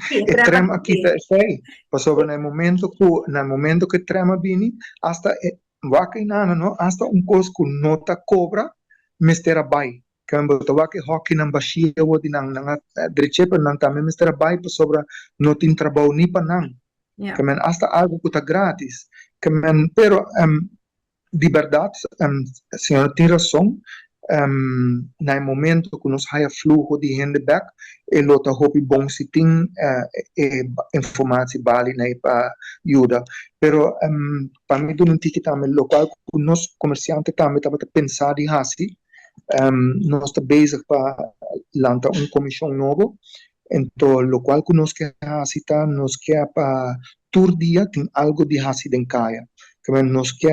Sí, E tram tram a a kita esei, pasobra na e momento ku na e momento ku e tram a bini, asta e wak einana no, asta un kos ku no ta kobra mester a bai. Ke bo ta wak e hòkinan bashí awor di nan, nan a drech'é pero nan tambe mester a bai pasobra no tin trabou ni pa nan. Ke men asta algu ku ta gratis. Ke men pero Di bèrdat, señora tin rason, na e momento ku nos haya fluho di hende bèk, e lo ta hopi bon si tin e informatie bali na e pa yuda. Pero pa mi duna un tiki tambe lokual ku nos komersiante tambe tabata pensa di hasi, nos ta bezig pa lanta un komishon nobo. Ento lokual ku nos ke hasi ta nos ke pa tur dia tin algu di hasi den kaya. Keme nos ke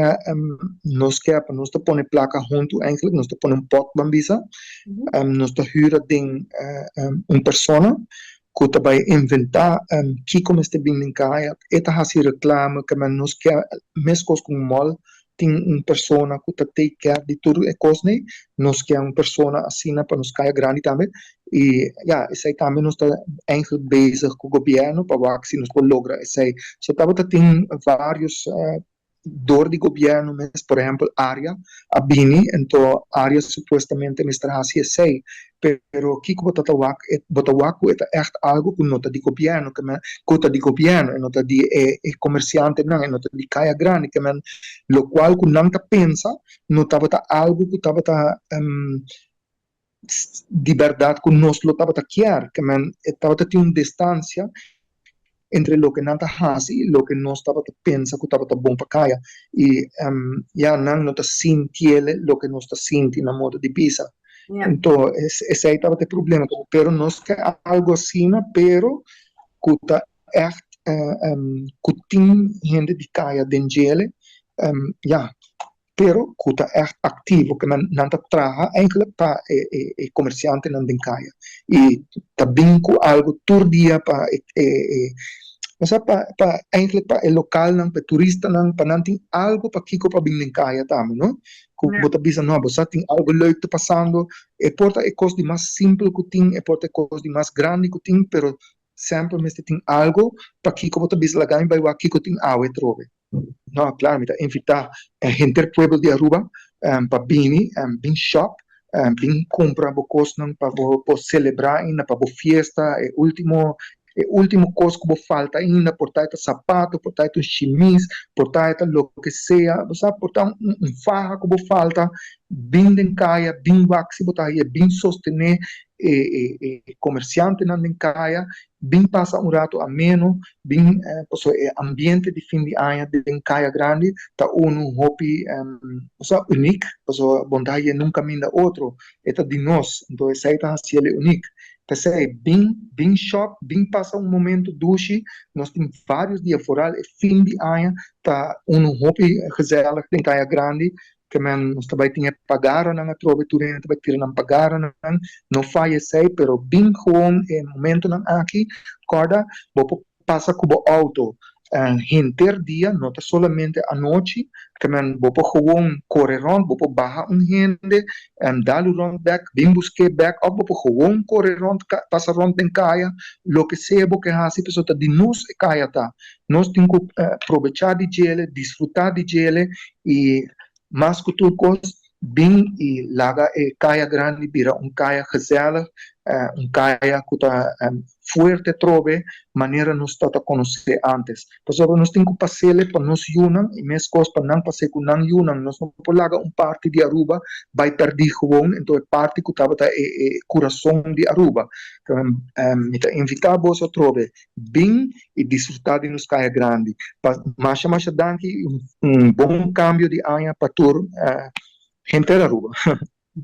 nos ke pa nos ta pone plaka huntu eigenlijk, nos ta pone un pòt ban bisa, nos ta hura den un persona ku ta bai inventá kiko mester bin den kaya, e ta hasi reklame, keme nos ke meskos ku un mòl tin un persona ku ta take care di tur e kosnan, nos ke un persona asina pa nos kaya grandi tambe i ya esei tambe nos ta eigenlijk bezig ku gobièrnu pa wak si nos por logra esei. So tabata tin varios dor di gobièrnu mes, por ehèmpel Aria a bini, ento Aria supuestamente mester hasi esei, Pero kiko bo ta ta wak? E bo ta wak ku e ta ègt algu ku no ta di gobièrnu, ke men ku ta di gobièrnu, e no ta di e e komersiantenan, e no ta di Kaya Grandi, ke men lokual ku nan ta pensa no tabata algu ku tabata di bèrdat ku nos lo tabata kier, ke men e tabata tin un distansia entre loke nan ta hasi i loke nos tabata pensa ku tabata bon pa kaya. I ya nan no ta sintiele loke nos ta sinti na modo di bisa. Anto esei tabata e problema. Pero nos ke algu asina pero ku ta ègt ku tin hende di kaya den djele ya. pero ku ta ègt aktivo, ke nan nan ta traha eigentlik pa e e e komersiantenan den kaya i ta bin ku algu tur dia pa e e e osea pa pa eigentlik pa e lokalnan, pa e turistanan, pa nan tin algu pa kiko pa bin den kaya tambe no, ku bo ta bisa no bo sa tin algu leuk ta pasando, e por ta e kos di mas simpel ku tin, e por ta e kos di mas grandi ku tin, pero semper mester tin algu pa kiko bo ta bisa laga mi bai wak kiko tin awe atrobe. No, claro, mi ta invita henter pueblo di Aruba pa bini, bin shop, bin cumpra bo cosnan pa bo por celebra ainda, pa bo fiesta, e ultimo, e ultimo cos cu bo falta ainda, por ta e ta sapato, por ta e ta un shimis, por ta e ta loke sea, bo sa, por ta un faha cu bo falta, bin den caya, bin wak si bo ta haye, bin sostene e e comerciantenan den caya Bin pasa un rato ameno, bin pasobra e ambiente di fin di aña den Kaya Grandi ta unu hopi osea unik, pasobra bo no ta haye nunka minda otro, e ta di nos, anto esei ta hasiel unik. P'esei bin, bin shop, bin pasa un momento dushi, nos tin varios dia foral e fin di aña ta unu hopi gezellig den Kaya Grandi, Ke men nos ta bai tin e pagaranan atrobe, tur hende ta bai tira nan pagaranan, no faya esei, pero bin gewoon e momentonan aki, kòrda bo por pasa ku bo outo henter dia, no ta solamente anochi, ke men bo por gewoon kore rònt, bo por baha un hende, dal rònt bèk, bin busk'é bèk, òf bo por gewoon kore rònt, pasa rònt den kaya, loke sea bo ke hasi, pasobra ta di nos e kaya ta, nos tin ku probechá di djele, disfrutá di djele, I mas ku tur kos, bin i laga e kaya grandi bira un kaya gezellig, un kaya ku ta fuerte atrobe manera nos tabata konosé ántes. Pasobra nos tin ku pas'el pa nos yunan i meskos pa nan pas'é ku nan yunan. Nos no por laga un parti di Aruba bai pèrdí gewoon, enton e parti ku tabata e kurason di Aruba. Mi ta invitá boso atrobe, bin i disfrutá di nos kaya grandi. Pa masha masha danki i un bon kambio di aña pa tur henter Aruba.